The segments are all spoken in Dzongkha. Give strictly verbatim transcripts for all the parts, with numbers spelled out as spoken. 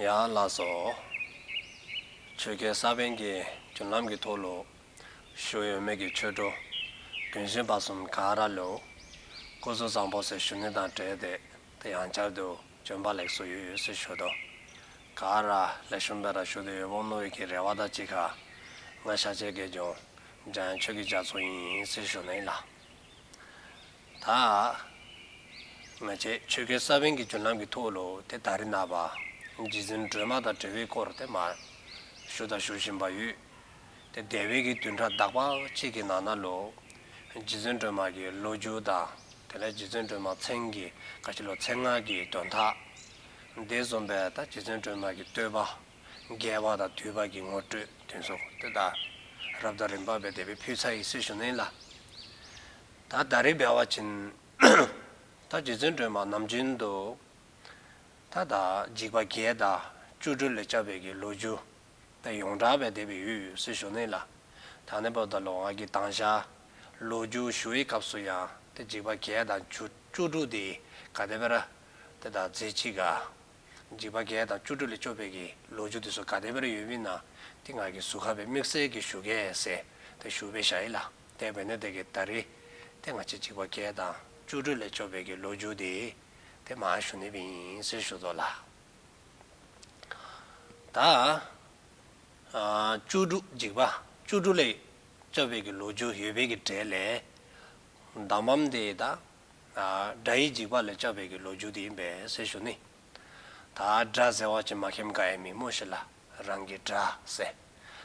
ཡ་ལགས་སོ། ཆོས་ཀྱི་ས་བོན་གྱི་རྒྱུན་ལམ་གྱི་ཐོག་ལུ་བཞུགས་ཡོད་མི་གི་ཆོས་གྲོགས་རྒན་གཞོན་བར་གསུམ་ག་ར་ལུ་སྐུ་གཟུགས་བཟང་པོ་ཟེར་ཞུ་ནི་དང་འབྲེལ་ཏེ་ཏེ་ཡང་བསྐྱར་དུ་བྱོན་པ་ལེགས་སོ་ཡོད་ཟེར་ཞུ་དོ། ག་ར་ལེགས་ཤོམ་སྦེ་ར་བཞུགས་ཏེ་ཡོདཔ་འོང་མནོ་བའི་གི་རེ་བ་དང་གཅིག་ཁར་ང་ཤཱཀྱའི་དགེ་སློང་འཇམ་དབྱངས་ཆོས་ཀྱི་རྒྱ་མཚོ་ཨིན་ཟེར་ཞུ་ནི་ལགས། ད་ང་བཅས་ཆོས་ཀྱི་ས་བོན་གྱི་རྒྱུན་ལམ་གྱི་ཐོག་ལུ་ཏེ་ད་རིས་ནངས་པ་རྗེ་བཙུན་སྒྲོལ་མ་དང་འབྲེལ་བའི་སྐོར་ཏེ་མར་ཞུ་དང་ཞུ་བཞིན་པ་ཡོད། ཏེ་འདས་པའི་གི་བདུན་ཕྲག་དག་པ་ཅིག་གི་ནང་ན་ལུ་རྗེ་བཙུན་སྒྲོལ་མ་གི་ལོ་རྒྱུས་དང་དེ་ལས་རྗེ་བཙུན་སྒྲོལ་མ་མཚན་གྱི་ག་ཅི་ལོ་མཚན་སྔགས་ཀྱི་དོན་དག་དེ་བཟུམ་སྦེ་ད་རྗེ་བཙུན་སྒྲོལ་མ་གི་བསྟོད་པ་རྒྱས་པ་དང་བསྡུས་པ་གི་ངོ་སྤྲོད་དེ་ཚུ་ཏེ་ད་རབ་དང་རིམ་པ་སྦེ་དེ་སྦེ་ཕུལ་ཚར་ཡི་ཟེར་ཞུ་ནི་ལགས། ད་ད་རིས་འབད་བ་ཅིན་ད་རྗེ་བཙུན་སྒྲོལ་མ་ནམ་རྒྱུན་དུ་ད་ད་འཇིགས་པ་བརྒྱད་དང་བཅུ་དྲུག་ལས་སྐྱབས་པའི་གི་ལོ་རྒྱུས་ད་ཡོངས་གྲགས་སྦེ་དེ་སྦེ་ཡོད་ཡོད་ཟེར་ཞུ་ནི་ལགས། ད་ཨ་ནི་འབདཝ་ད་ལུ་ང་གིས་དང་ཞག་ལོ་རྒྱུས་ཞུ་བའི་སྐབས་སུ་ཡང་ཏེ་འཇིགས་པ་བརྒྱད་དང་བཅུ་བཅུ་དྲུག་དེ་ག་དེ་སྦེ་ར་ཏེ་ད་མཛད་ཅི་ག། འཇིགས་པ་བརྒྱད་དང་བཅུ་དྲུག་ལས་སྐྱོབ་པའི་གི་ལོ་རྒྱུས་དེ་ཚུ་ག་དེ་སྦེ་ར་ཡོདཔ་ཨིན་ན་ཏེ་ང་གིས་ཟུར་ཁ་སྦེ་དམིགས་བསལ་གྱིས་ཞུ་གེ་ཟེར་ཏེ་ཞུ་སྦེ་བཞག་ཡི་ལགས། དེ་འབད་ནི་དེ་གིས་ད་རིས་ཏེ་ང་བཅས་འཇིགས་པ་བརྒྱད་དང་བཅུ་དྲུག་ལས་སྐྱོབ་པའི་གི་ལོ་རྒྱུས་དེ་ཏེ་མར་ཞུ་ནི་སྦེ་ཨིན་ཟེར་ཞུ་དོ་ལགས། ད་ཨ་བཅུ་དྲུག་འཇིགས་པ་བཅུ་དྲུག་ལས་སྐྱོབ་པའི་གི་ལོ་རྒྱུས་ཡོད་པའི་གི་གྲས་ལས་དང་པམ་དེ་ད་ཨ་དགྲ་ཡི་འཇིགས་པ་ལས་སྐྱོབ་པའི་གི་ལོ་རྒྱུས་དེ་ཨིན་པས་ཟེར་ཞུ་ནི། ད་དགྲ་ཟེར་བ་ཅིན་མ་མཁྱེནམ་ག་ཡང་མེད་སྨོ་ཤིག་ལགས། རང་གི་དགྲ་ཟེར།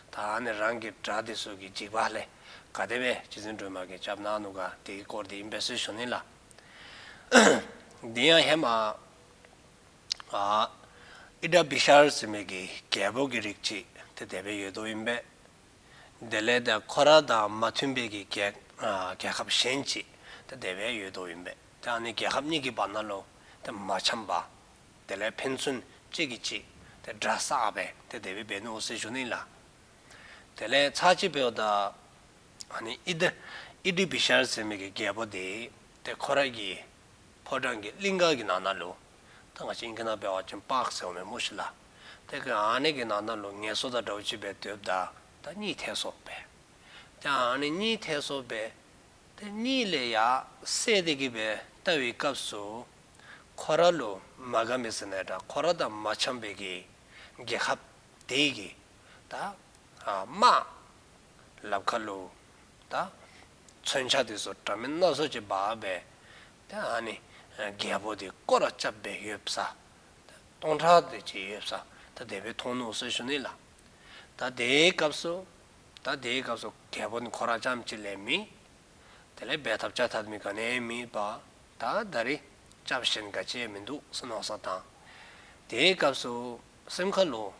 ད་ཨ་ནི་རང་གི་དགྲ་དེ་ཚུ་གི་འཇིགས་པ་ལས་ག་དེ་སྦེ་རྗེ་བཙུན་སྒྲོལ་མ་གིས་སྐྱབས་གནང་ནུག་ག་དེའི་སྐོར་དེ་ཨིན་པས་ཟེར་ཞུ་ནི་ལགས། དེ་ཡང་ཧེ་མ་ཨ་ཨི་ཏྲ་བི་ཤར་ཟེར་མི་གི་རྒྱལ་པོ་གི་རིགས་ཅིག་ཏེ་དེ་སྦེ་ཡོད་དོ་ཨིན་པས། དེ་ལས་ཏེ་ཁོ་ར་དང་མ་མཐུན་པའི་གི་རྒྱལ་ཨ་རྒྱལ་ཁབ་གཞན་ཅིག་ཏེ་དེ་སྦེ་ཡོད་དོ་ཨིན་པས། ཏེ་ཨ་ནི་རྒྱལ་ཁབ་གཉིས་ཀྱི་བར་ན་ལུ་ཏེ་མ་འཆམ་པ་དེ་ལས་ཕན་ཚུན་གཅིག་གིས་གཅིག་ཏེ་དགྲ་བསགས་སྦེ་ཏེ་དེ་སྦེ་འབད་ནུག་ཟེར་ཞུ་ནི་ལགས། དེ་ལས་ཚར་གཅིག་འབདཝ་ད་ཨ་ནི་ཨི་ཏྲ་ཨི་ཏྲ་བི་ཤར་ཟེར་མི་གི་རྒྱལ་པོ་དེ་ཏེ་ཁོ་ར་གི་ཕོ་བྲང་གི་གླིང་ག་གི་ནང་ན་ལུ་ད་ང་བཅས་ཨིང་སྐད་ནང་འབད་བ་ཅིན་པཱརཀ་ཟེརཝ་མས་སྨོ་ཤིག་ལགས། ཏེ་གི་ཨ་ནི་གི་ནང་ན་ལུ་ངལ་གསོ་དང་འདྲཝ་ཅིག་སྦེ་སྡོདཔ་ད་ད་གཉིད་ཐལ་སོཔ་སྦེ། ཏེ་ཨ་ནི་གཉིད་ཐལ་སོཔ་སྦེ་ཏེ་གཉིད་ལས་ཡར་སད་དེ་གི་སྦེ་བལྟ་བའི་སྐབས་སུ་ཁོ་ར་ལུ་མ་དགའ་མི་ཟེར་ན་འདྲ་ཁོ་ར་དང་མ་འཆམ་པའི་གི་རྒྱལ་ཁབ་དེ་གི་ད་ཨ་དམག་ལགཔ་ཁ་ལུ་ད་མཚོན་ཆ་དེ་ཚུ་འདྲ་མིན་སྣ་ཚོགས་ཅིག་འབག་སྦེ་ད་ཨ་ནི་རྒྱལ་པོ་དེ་སྐོར་ར་རྐྱབ་སྦེ་ཡོད་ས་སྟོང་ཕྲག་དེ་ཅིག་ཡོད་ས་ད་དེ་སྦེ་མཐོང་ནུག་ཟེར་ཞུ་ནི་ལགས། ད་དེའི་སྐབས་སུ་ད་དེའི་སྐབས་སུ་རྒྱལ་པོ་ནི་ཁོ་ར་རྐྱངམ་གཅིག་ལས་མེད། དེ་ལས་འབད་ཐབས་བྱ་ཐབས་མི་ག་ནི་མེད་པར་ད་ད་རིས་སྐྱབས་གཞན་ག་ཅི་ཡང་མིན་འདུག་ཟེར་མནོ་བསམ་བཏང་། དེའི་སྐབས་སུ་སེམས་ཁ་ལུ་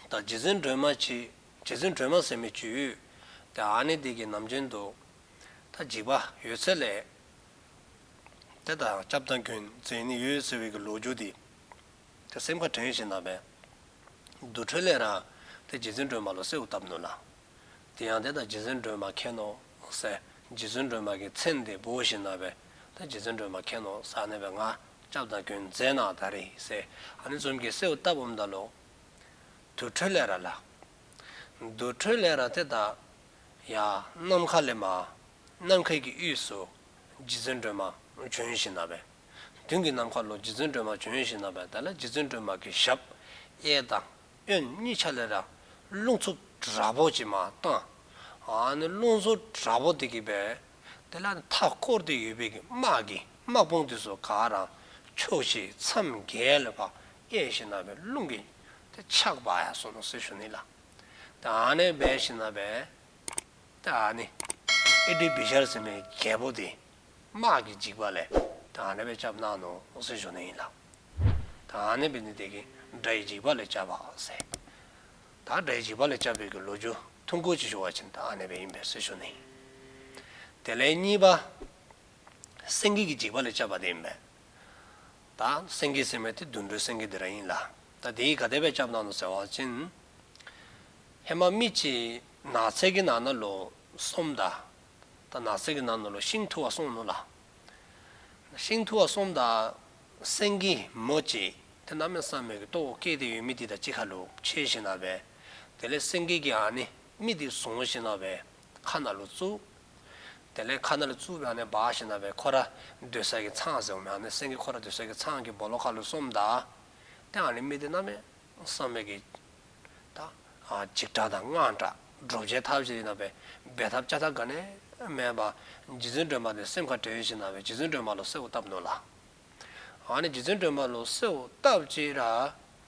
ད་རྗེ་བཙུན་སྒྲོལ་མ་ཅིག་རྗེ་བཙུན་སྒྲོལ་མ་ཟེར་མི་ཅིག་ཡོད། ད་ཨ་ནི་དེ་གིས་ནམ་རྒྱུན་དུ་ད་འཇིགས་པ་ཡོད་ཚད་ལས་ཏེ་ད་སྐྱབས་དང་མགོན་མཛད་ནི་ཡོད་ཟེར་བའི་གི་ལོ་རྒྱུས་དེ་ཏེ་སེམས་ཁར་དྲན་ཞིནམ་ལས་དུར་ཁྲོད་ལས་ར་ཏེ་རྗེ་བཙུན་སྒྲོལ་མ་ལུ་གསོལཝ་བཏབ་ནུག་ལགས། དེ་ཡང་ཏེ་ད་རྗེ་བཙུན་སྒྲོལ་མ་མཁྱེན་ནོ་ཟེར་རྗེ་བཙུན་སྒྲོལ་མ་གི་མཚན་དེ་འབོ་ཞིནམ་ལས་ད་རྗེ་བཙུན་སྒྲོལ་མ་མཁྱེན་ནོ་ཟེར་ཨ་ནི་སྦེ་ང་སྐྱབས་དང་མགོན་མཛད་གནང་ད་རིས་ཟེར་ཨ་ནི་བཟུམ་གྱི་གསོལཝ་བཏབ་འོངམ་ད་ལུ་དུར་ཁྲོད་ལས་ར་ལགས། དུར་ཁྲོད་ལས་ར་ཏེ་ད་ཡར་ནམ་མཁའ་ལས་མར་ནམ་མཁའི་གི་དབུས་སུ་རྗེ་བཙུན་སྒྲོལ་མ་བྱོན་ཞིནམ་ལས་མདུན་གྱི་ནམ་མཁའ་ལུ་རྗེ་བཙུན་སྒྲོལ་མ་བྱོན་ཞིནམ་ལས་དེ་ལས་རྗེ་བཙུན་སྒྲོལ་མ་གི་ཞབས་གཡས་དང་གཡོན་གཉིས་ཆ་ལས་ར་རླུང་འཚུབ་དྲག་པོ་ཅིག་མར་བཏང་། ཨ་ནི་རླུང་འཚུབ་དྲག་པོ་དེ་གིས་སྦེ་དེ་ལས་མཐའ་བསྐོར་ཏེ་ཡོད་པའི་གི་དམག་གི་དམག་དཔུང་དེ་ཚུ་ག་ར་ཕྱོགས་བཞི་མཚམས་བརྒྱད་ལས་ཕར་གཡས་ཞིནམ་ལས་རླུང་གིས་ཏེ་ཆག་འབག་ཡར་སོ་ནུག་ཟེར་ཞུ་ནི་ལགས། ད་ཨ་ནི་སྦེ་ཞིནམ་ལས་ད་ཨ་ནི་ཨི་ཏྲ་བི་ཤར་ཟེར་མི་རྒྱལ་པོ་དེ་དམག་གི་འཇིགས་པ་ལས་ད་ཨ་ནི་སྦེ་སྐྱབས་གནང་ནུག་ཟེར་ཞུ་ནི་ཨིན་ལགས། ད་ཨ་ནི་འབད་ནི་དེ་གིས་དགྲ་ཡི་འཇིགས་པ་ལས་སྐྱབས་པ་ཟེར། ད་དགྲ་ཡི་འཇིགས་པ་ལས་སྐྱབས་པའི་གི་ལོ་རྒྱུས་ཐུང་ཀུ་ཅིག་ཞུ་བ་ཅིན་ད་ཨ་ནི་སྦེ་ཨིན་པས་ཟེར་ཞུ་ནི། དེ་ལས་གཉིས་པ་སེང་གེ་གི་འཇིགས་པ་ལས་སྐྱབས་པ་དེ་ཨིན་པས། ད་སེང་གེ་ཟེར་མི་དེ་དུད་འགྲོའི་སེང་གེ་དེ་ར་ཨིན་ལགས། ད་དེ་གིས་ག་དེ་སྦེ་སྐྱབས་གནང་ནུག་ཟེར་བ་ཅིན་ཧེ་མ་མི་ཅིག་ནགས་ཚལ་གྱི་ནང་ན་ལུ་སོངམ་ད་ད་ནགས་ཚལ་གྱི་ནང་ན་ལུ་ཤིང་འཐུ་བར་སོང་ནུག་ལགས། ཤིང་འཐུ་བར་སོངམ་ད་སེང་གེ་མོ་ཅིག་ ཏེ་གནམ་མེད་ས་མེད་ཀྱི་ལྟོཝ་བཀྱེས་ཏེ་ཡོད་མི་དེ་དང་གཅིག་ཁར་ལུ་ཕྱད་ཞིནམ་ལས། དེ་ལས་སེང་གེ་གིས་ཨ་ནི་མི་དེ་བཟུང་ཞིནམ་ལས་ཁ་ནང་ལུ་བཙུགས། དེ་ལས་ཁ་ནང་ལུ་བཙུགས་སྦེ་ཨ་ནི་འབག་ཞིནམ་ལས་ཁོ་ར་སྡོད་ས་གི་ཚང་ཟེརཝ་མས། ཨ་ནི་སེང་གེ་ཁོ་ར་སྡོད་ས་གི་ཚང་གི་སྦོ་ལོགས་ཁར་ལུ་སོངམ་ད། ཏེ་ཨ་ནི་མི་དེ་གནམ་མེད་ས་མེད་ཀྱི་ད་ཨ་འཇིགས་སྐྲག་དང་དངངས་སྐྲག་འདྲོག་བྱེལ་ཐབས་ཅིག་ཨིན་ན་སྦེ་འབད་ཐབས་བྱ་ཐབས་ག་ནི་མེད་པར་རྗེ་བཙུན་སྒྲོལ་མ་དེ་སེམས་ཁར་དྲན་ཞིནམ་ལས་རྗེ་བཙུན་སྒྲོལ་མ་ལུ་གསོལཝ་བཏབ་ནུག་ལགས། ཨ་ནི་རྗེ་བཙུན་སྒྲོལ་མ་ལུ་གསོལཝ་བཏབ་ཅི་ར་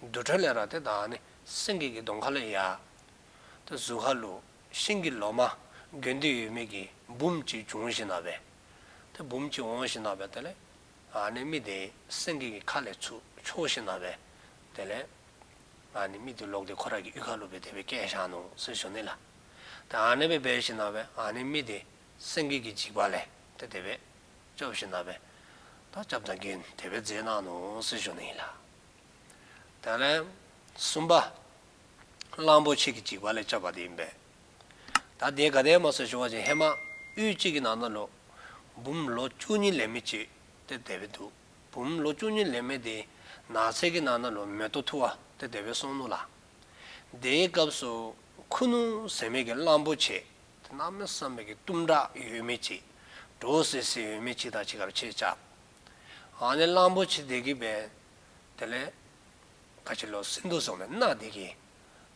དེ་འཕྲོ་ལས་ར་ཏེ་ད་ཨ་ནི་སེང་གེ་གི་གདོང་ཁ་ལས་ཡར་ཏེ་གཟུགས་ཁར་ལུ་ཤིང་གི་ལོ་མ་གྱོན་ཏེ་ཡོད་མི་གི་བུམོ་ཅིག་བྱུང་ཞིནམ་ལས། ཏེ་བུམོ་ཅིག་འོང་ཞིནམ་ལས་དེ་ལས་ཨ་ནི་མི་དེ་སེང་གེ་གི་ཁ་ལས་ཚུར་འཕྱོག་ཞིནམ་ལས་དེ་ལས་ཨ་ནི་མི་དེ་ལོག་སྟེ་ཁོ་ར་གི་གཡུས་ཁ་ལུ་སྦེ་དེ་སྦེ་བསྐྱལ་བཞག་ནུག་ཟེར་ཞུ་ནི་ལགས། ཏེ་ཨ་ནི་སྦེ་འབད་ཞིནམ་ལས་ཨ་ནི་མི་དེ་སེང་གེ་གི་འཇིགས་པ་ལས་ཏེ་དེ་སྦེ་སྐྱབས་ཞིནམ་ལས་ད་སྐྱབས་དང་མགོན་དེ་སྦེ་མཛད་གནང་ནུག་ཟེར་ཞུ་ནི་ལགས། དེ་ལས་གསུམ་པ་གླང་པོ་ཆེ་གི་འཇིགས་པ་ལས་སྐྱབས་པ་དེ་ཨིན་པས། ད་དེ་ག་དེ་སྦེ་སྨོ་ཟེར་ཞུ་བ་ཅིན་ཧེ་མ་གཡུས་ཅིག་གི་ནང་ན་ལུ་བུམོ་ལོ་བཅུ་གཉིས་ལང་མི་ཅིག་ཏེ་དེ་སྦེ་འདུག། བུམོ་ལོ་བཅུ་གཉིས་ལང་མི་དེ་ནགས་ཚལ་གྱི་ནང་ན་ལུ་མེ་ཏོག་འཐུ་བར་ཏེ་དེ་སྦེ་སོང་ནུག་ལགས། དེའི་སྐབས་སུ་ཁུ་ནུ་ཟེར་མི་གི་གླང་པོ་ཆེ་ཏེ་གནམ་མེད་ས་མེད་ཀྱི་གཏུམ་དྲགས་ཡོད་མི་ཅིག་འདྲོག་སི་སི་ཡོད་མི་ཅིག་དང་གཅིག་ཁར་ཕྱད་ཅི། ཨ་ནི་གླང་པོ་ཆེ་དེ་གིས་སྦེ་དེ་ལས་ག་ཅི་ལོ་སིནྡྷུ་ཟེར་མི་སྣ་དེ་གིས་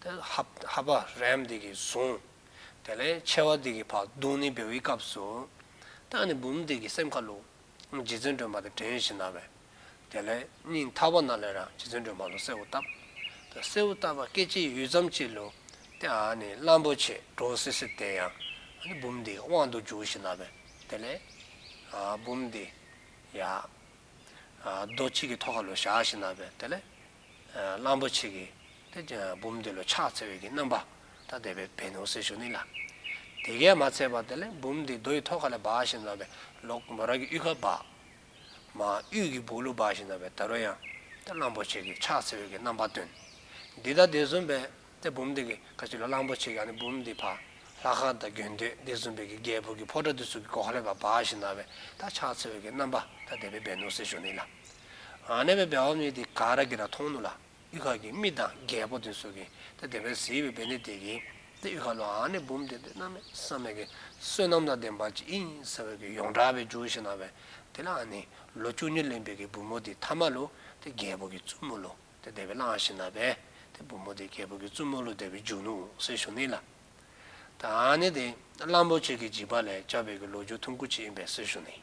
ཏེ་ལྷ་ལྷ་པ་རནམ་དེ་གིས་བཟུང་། དེ་ལས་མཆེ་བ་དེ་གིས་ཕར་བརྡུང་ནི་འབད་བའི་སྐབས་སུ་ད་ཨ་ནི་བུམོ་དེ་གི་སེམས་ཁ་ལུ་རྗེ་བཙུན་སྒྲོལ་མ་དེ་དྲན་ཞིནམ་ལས་དེ་ལས་སྙིང་ཐག་པ་ནང་ལས་ར་རྗེ་བཙུན་སྒྲོལ་མ་ལུ་གསོལཝ་བཏབ། ཏེ་གསོལཝ་བཏབ་པ་སྐད་ཅིག་ཡུད་ཙམ་ཅིག་ལུ་ཏེ་ཨ་ནི་གླང་པོ་ཆེ་འདྲོག་སི་སི་དེ་ཡང་ཨ་ནི་བུམོ་དེ་གི་དབང་དུ་འགྱུར་ཞིནམ་ལས་དེ་ལས་ཨ་བུམོ་དེ་ཡར་ཨ་རྡོ་ཅིག་གི་ཐོག་ཁ་ལུ་བཞག་ཞིནམ་ལས་དེ་ལས་ཨ་གླང་པོ་ཆེ་གིས་ཏེ་བུམོ་དེ་ལུ་ཕྱག་འཚལ་བའི་གི་རྣམ་པ་ད་དེ་སྦེ་འབད་ནུག་ཟེར་ཞུ་ནི་ལགས། དེ་གིས་མ་ཚད་པར་དེ་ལས་བུམོ་དེ་རྡོ་ཡི་ཐོག་ཁ་ལས་འབག་ཞིནམ་ལས་ལོག་མོ་ར་གི་གཡུས་ཁར་འབག། མར་གཡུས་ཀྱི་སྦུག་ལུ་འབག་ཞིནམ་ལས་ད་རུང་ཡང་ཏེ་གླང་པོ་ཆེ་གིས་ཕྱག་འཚལ་བའི་གི་རྣམ་པ་སྟོན། འདི་དང་དེ་བཟུམ་སྦེ་ཏེ་བུམོ་དེ་གིས་ག་ཅི་ལོ་གླང་པོ་ཆེ་གིས་ཨ་ནི་བུམོ་དེ་ཕར་ལྷ་ཁང་དང་དགོན་སྡེ་དེ་བཟུམ་སྦེ་གི་རྒྱལ་པོ་གི་ཕོ་བྲང་དེ་ཚུ་གི་སྒོ་ཁ་ལས་ཕར་འབག་ཞིནམ་ལས་ད་ཕྱག་འཚལ་བའི་གི་རྣམ་པ་ད་དེ་སྦེ་འབད་ནུག་ཟེར་ཞུ་ནི་ལགས། ཨ་ནི་སྦེ་འབདཝ་ཨ་ནི་དེ་ག་ར་གིས་ར་མཐོང་ནུག་ལགས། གཡུས་ཁ་གི་མི་དང་རྒྱལ་པོ་དེ་ཚུ་གིས་ཏེ་དེ་སྦེ་གཟིགས་སྦེ་འབད་ནི་དེ་གིས་ཏེ་གཡུས་ཁ་ལུ་ཨ་ནི་བུམོ་དེ་ཏེ་གནམ་མེད་ས་མེད་ཀྱི་བསོད་ནམས་དང་ལྡན་པ་ཅིག་ཨིན་ཟེར་བའི་གི་ཡོངས་གྲགས་སྦེ་འགྱུར་ཞིནམ་ལས་དེ་ལས་ཨ་ནི་ལོ་བཅུ་གཉིས་ལང་པའི་གི་བུམོ་དེ་མཐའ་མ་ལུ་ཏེ་རྒྱལ་པོ་གི་བཙུན་མོ་ལུ་ཏེ་དེ་སྦེ་ལང་ཞིནམ་ལས་ཏེ་བུམོ་དེ་རྒྱལ་པོ་གི་བཙུན་མོ་ལུ་དེ་སྦེ་འགྱུར་ནུག་ཟེར་ཞུ་ནི་ལགས། ད་ཨ་ནི་དེ་གླང་པོ་ཆེ་གི་འཇིགས་པ་ལས་སྐྱབས་པའི་གི་ལོ་རྒྱུས་ཐུང་ཀུ་ཅིག་ཨིན་པས་ཟེར་ཞུ་ནི།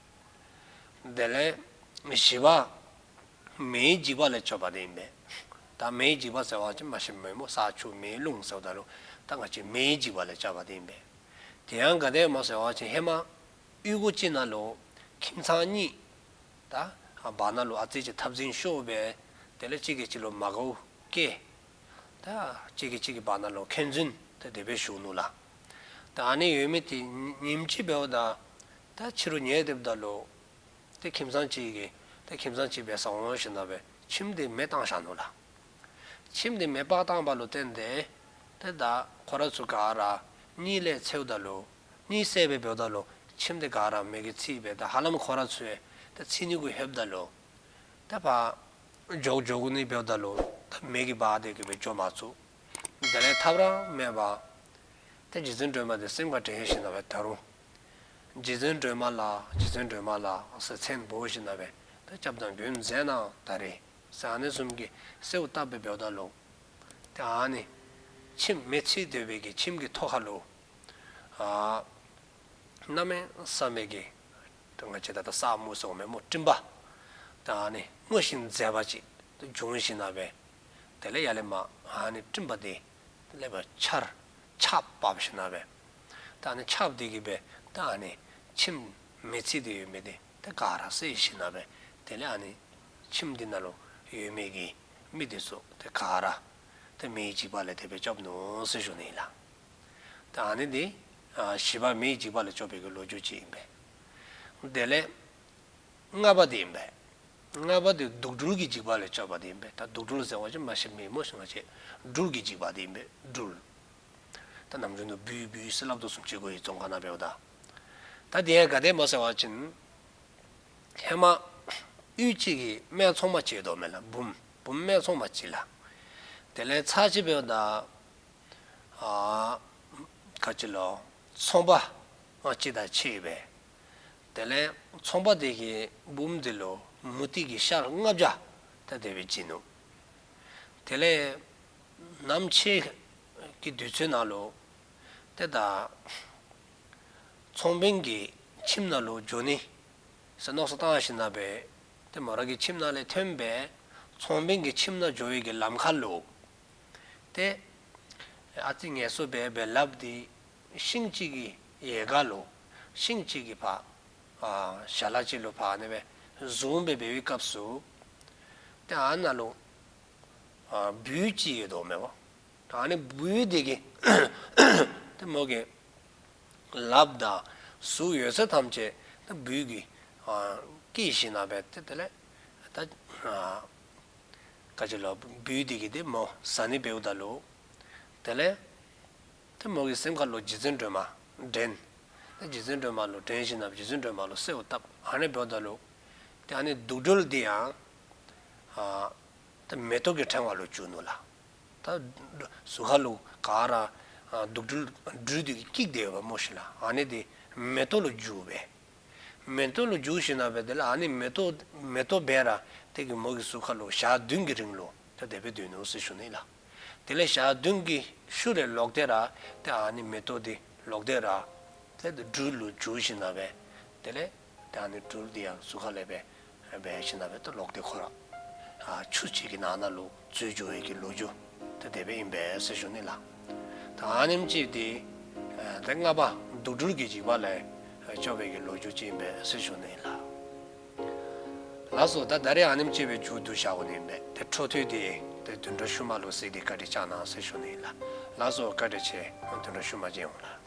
དེ་ལས་བཞི་པ་མེའི་འཇིགས་པ་ལས་སྐྱབས་པ་དེ་ཨིན་པས། ད་མེའི་འཇིགས་པ་ཟེར་བ་ཅིན་མ་གཞི་མེ་མོ་ས་ཆུ་མེ་རླུང་ཟེརཝ་ད་ལུ་ད་ང་བཅས་མེའི་འཇིགས་པ་ལས་སྐྱབས་པ་དེ་ཨིན་པས། དེ་ཡང་ག་དེ་སྦེ་སྨོ་ཟེར་བ་ཅིན་ཧེ་མ་གཡུས་སྒོ་ཅིག་ནང་ལུ་ཁྱིམ་ཚང་གཉིས་ད་བར་ན་ལུ་ཨ་ཙི་ཅིག་འཐབ་འཛིང་ཤོར་སྦེ་དེ་ལས་གཅིག་གིས་གཅིག་ལུ་མ་དགའཝ་སྐྱེས། ད་གཅིག་གིས་གཅིག་གི་བར་ན་ལུ་འཁོན་འཛིན་ད་དེ་སྦེ་ཞུགས་ནུག་ལགས། ད་ཨ་ནི་ཡོད་མི་དེ་ཉིནམ་ཅིག་འབདཝ་ད་ད་ཕྱི་རུ་ཉལ་སྡོདཔ་ད་ལུ་ཏེ་ཁྱིམ་ཚང་ཅིག་གིས་ཏེ་ཁྱིམ་ཚང་ཅིག་འབད་སར་འོང་ཞིནམ་ལས་ཁྱིམ་དེ་མེ་བཏང་བཞག་ནུག་ལགས། ཁྱིམ་དེ་མེ་སྤར་བཏང་པ་ལུ་བརྟེན་ཏེ་ཏེ་ད་ཁོ་ར་ཚུ་ག་ར་གཉིད་ལས་སད་ད་ལུ་གཉིད་སད་སྦེ་འབདཝ་ད་ལུ་ཁྱིམ་དེ་ག་ར་མེ་གིས་འཚིག་སྦེ་ད་ཧ་ལམ་ཁོ་ར་ཚུ་ཡང་ད་འཚིག་ནི་གུ་ལྷོདཔ་ད་ལུ་ད་ཕར་འགྱོ་འགྱོ་དགོ་ནི་འབདཝ་ད་ལུ་ད་མེ་གིས་འབག་སྟེ་གི་སྦེ་འགྱོ་མ་ཚུགས། དེ་ལས་ཐབས་ར་མེད་པར་ཏེ་རྗེ་བཙུན་སྒྲོལ་མ་དེ་སེམས་ཁར་དྲན་ཞིནམ་ལས་ད་རུང་རྗེ་བཙུན་སྒྲོལ་མ་ལགས་རྗེ་བཙུན་སྒྲོལ་མ་ལགས་ཟེར་མཚན་འབོ་ཞིནམ་ལས་ད་སྐྱབས་དང་མགོན་མཛད་གནང་ད་རེ་ཟེར་ཨ་ནི་བཟུམ་གྱི་གསོལཝ་བཏབ་སྦེ་འབདཝ་ད་ལུ་ད་ཨ་ནི་ཁྱིམ་མེ་འཚིག་སྡོད་པའི་གི་ཁྱིམ་གྱི་ཐོག་ཁ་ལུ་ཨ་གནམ་མེད་ས་མེད་ཀྱི་ད་ང་བཅས་ད་ལྟ་ས་སྨུག་ཟེར་མི་སྨུག་སྤྲིན་པ་ད་ཨ་ནི་སྔོ་ཞིང་མཛེས་པ་ཅིག་ད་བྱུང་ཞིནམ་ལས་དེ་ལས་ཡར་ལས་མར་ཨ་ནི་སྤྲིན་པ་དེ་ལས་ཕར་ཆརཔ་ཆརཔ་བབས་ཞིནམ་ལས་ད་ཨ་ནི་ཆརཔ་དེ་གིས་སྦེ་ད་ཨ་ནི་ཁྱིམ་མེ་འཚིག་སྟེ་ཡོད་མི་དེ་ད་ག་ར་བསལ་ཞིནམ་ལས་དེ་ལས་ཨ་ནི་ཁྱིམ་དེ་ནང་ལུ་ཡོད་མི་གི་མི་དེ་ཚུ་དེ་ག་ར་ད་མེའི་འཇིགས་པ་ལས་དེ་སྦེ་སྐྱབས་ནུག་ཟེར་ཞུ་ནི་ལགས། ད་ཨ་ནི་དེ་ཨ་བཞི་པ་མེའི་འཇིགས་པ་ལས་སྐྱོབ་པའི་གི་ལོ་རྒྱུས་ཅིག་ཨིན་པས། དེ་ལས་ལྔ་པ་དེ་ཨིན་པས། ལྔ་པ་དེ་དུག་སྦྲུལ་གྱི་འཇིགས་པ་ལས་སྐྱོབ་པ་དེ་ཨིན་པས། ད་དུག་སྦྲུལ་ཟེར་བ་ཅིན་མ་གཞི་མེ་མོ་ཟེར་ང་བཅས་སྦྲུལ་གྱི་འཇིགས་པ་དེ་ཨིན་པས། སྦྲུལ། ད་ནམ་རྒྱུན་དུ་བུ་བུ་ཟེར་སླབ་དོ་བཟུམ་ཅིག་གོ་ཡི་རྫོང་ཁ་ནང་འབདཝ་ད། ད་དེ་ཡང་ག་དེ་སྦེ་སྨོ་ཟེར་བ་ཅིན་ཧེ་མ་གཡུས་ཅིག་གི་སྨད་འཚོང་མ་ཅིག་ཡོདཔ་མས་ལགས། འབུམ། བུམོ་སྨད་ཚོང་པ་ཅིག་ལགས། དེ་ལས་ཚར་གཅིག་འབདཝ་ད་ཨ་ག་ཅི་ལོ་ཚོང་པ་ཨ་ཅིག་དང་ཕྱད་པས། དེ་ལས་ཚོང་པ་དེ་གིས་བུམོ་དེ་ལུ་མུ་ཏིག་གི་ཤར་ལྔ་བརྒྱ་ད་དེ་སྦེ་བྱིན་ནུག། དེ་ལས་ནམ་ཕྱེད་ཀྱི་དུས་ཚོད་ནང་ལུ་ཏེ་ད་ཚོང་དཔོན་གྱི་ཁྱིམ་ནང་ལུ་འགྱོ་ནི་ཟེར་མནོ་བསམ་བཏང་ཞིནམ་ལས་ཏེ་མོ་ར་གི་ཁྱིམ་ནང་ལས་ཐོན་སྦེ་ཚོང་དཔོན་གྱི་ཁྱིམ་ནང་འགྱོ་བའི་གི་ལམ་ཁ་ལུ་ཏེ་ཨ་ཙི་ངལ་གསོ་འབད་སྦེ་ལགཔ་དེ་ཤིང་ཅིག་གི་ཡལ་ག་ལུ་ཤིང་ཅིག་གི་ཕར་ཨ་ཞལ་ལག་ཅིག་ལུ་ཕར་ཨ་ནི་སྦེ་བཟུང་སྦེ་འབད་བའི་སྐབས་སུ་ཏེ་ཨ་ནཱ་ལུ་ཨ་སྦུལ་ཅིག་ཡོདཔ་མས་པ། ཨ་ནི་སྦུལ་དེ་གིས་ཏེ་མོ་གི་ལགཔ་དང་གཟུགས་ཡོད་ཚད་ཐམས་ཅད་ཏེ་སྦུལ་གྱིས་ཨ་བཀལ་ཞིནམ་ལས་ཏེ་དེ་ལས་ད་ཨ་ག་ཅི་ལོ་སྦུལ་དེ་གིས་ཏེ་མོ་ཟ་ནི་འབདཝ་ད་ལུ་དེ་ལས་ཏེ་མོ་གི་སེམས་ཁ་ལུ་རྗེ་བཙུན་སྒྲོལ་མ་དྲན། ཏེ་རྗེ་བཙུན་སྒྲོལ་མ་ལུ་དྲན་ཞིནམ་ལས་རྗེ་བཙུན་སྒྲོལ་མ་ལུ་གསོལཝ་བཏབ། ཨ་ནི་འབདཝ་ད་ལུ་ཏེ་ཨ་ནི་དུག་སྦྲུལ་དེ་ཡང་ཨ་ཏེ་མེ་ཏོག་གི་ཕྲེང་བ་ལུ་འགྱུར་ནུག་ལགས། ད་གཟུགས་ཁ་ལུ་ག་ར་ཨ་དུག་སྦྲུལ་སྦྲུལ་དེ་གིས་བཀལ་ཏེ་ཡོདཔ་མོ་ཤིག་ལགས། ཨ་ནི་དེ་མེ་ཏོག་ལུ་འགྱུར་སྦེ། མེ་ཏོག་ལུ་འགྱུར་ཞིནམ་ལས་དེ་ལས་ཨ་ནི་མེ་ཏོག་མེ་ཏོག་སྦེ་ར་དེ་གིས་མོ་གི་གཟུགས་ཁ་ལུ་ཞག་བདུན་གྱི་རིང་ལུ་ད་དེ་སྦེ་སྡོད་ནུག་ཟེར་ཞུ་ནི་ལགས། དེ་ལས་ཞག་བདུན་གྱི་ཤུལ་ལས་ལོག་སྟེ་ར་ཏེ་ཨ་ནི་མེ་ཏོག་དེ་ལོག་སྟེ་ར་ཏེ་སྦྲུལ་ལུ་འགྱུར་ཞིནམ་ལས་དེ་ལས་ཏེ་ཨ་ནི་སྦྲུལ་དེ་ཡང་གཟུགས་ཁ་ལས་སྦེ་འབད་ཞིནམ་ལས་ཏེ་ལོག་སྟེ་ཁོ་ར་ཨ་ཆུ་ཅིག་གི་ནང་ན་ལུ་འཛུལ་འགྱོ་བའི་གི་ལོ་རྒྱུས་ཏེ་དེ་སྦེ་ཨིན་པས་ཟེར་ཞུ་ནི་ལགས། ད་ཨ་ནེམ་ཅིག་དེ་ཨ་ཏེ་ལྔ་པ་དུག་སྦྲུལ་གྱི་འཇིགས་པ་ལས་སྐྱོབ་པའི་གི་ལོ་རྒྱུས་ཅིག་ཨིན་པས་ཟེར་ཞུ་ནི་ལགས། ལགས་སོ། ད་ད་རིས་ཨ་ནེམ་ཅིག་སྦེ་མཇུག་བསྡུ་བཞག་དགོ་ནི་ཨིན་པས། ཏེ་འཕྲོ་མཐུད་དེ་ཏེ་བདུན་ཕྲག་ཤུལ་མ་ལུ་གཟིགས་ཏེ་བཀའ་དྲིན་བསྐྱང་གནང་ཟེར་ཞུ་ནི་ལགས། ལགས་སོ། བཀའ་དྲིན་ཆེ། བདུན་ཕྲག་ཤུལ་མ་མཇལ་འོང་ལགས།